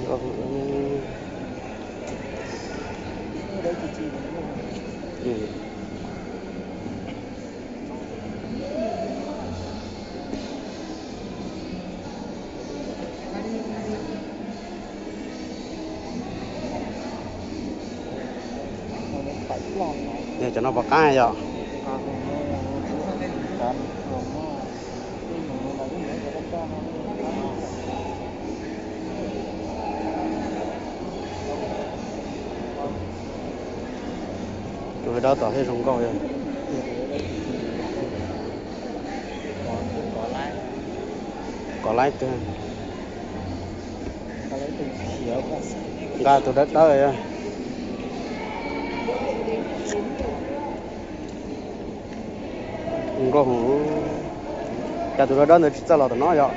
Cov no puas qab yom? Tus dawb tom thiaj zoo nkauj. Kov laib tiag. Nqa tus dawb dawb. Nkauj heev. Cas tus dawb dawb ntawd tsis txawj los tom no yom?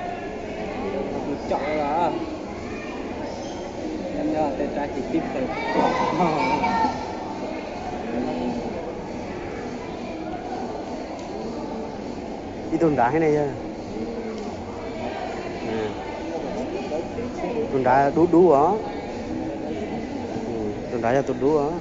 Ib tug nrad thiab ne yog. Tus nrad dub dub os. Tus nrad yog tus dub os.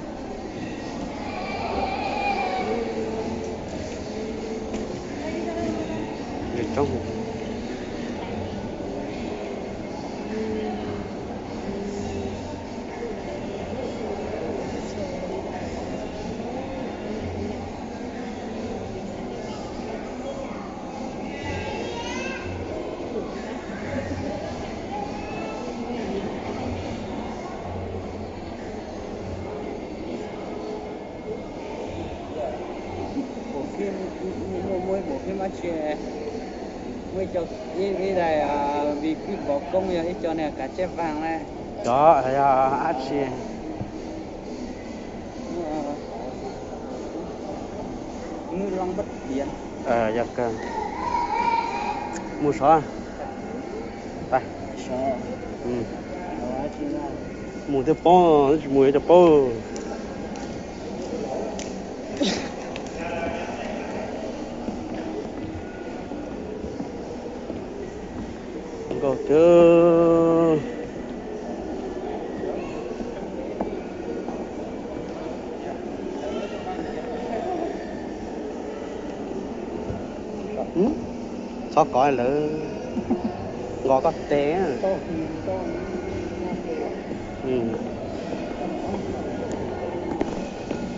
Muaj ib pom phim dab tsi, muaj ib co, ib daim vim kwj bov koob yog ib co niag kav tsij vaag na. Cov yog dab tsi? Yog kawg. Mus sov. Mus thiaj paub, tsis mus yuav cov paub. Nkauj tiag. Txhob kov lawv nqos koj tes.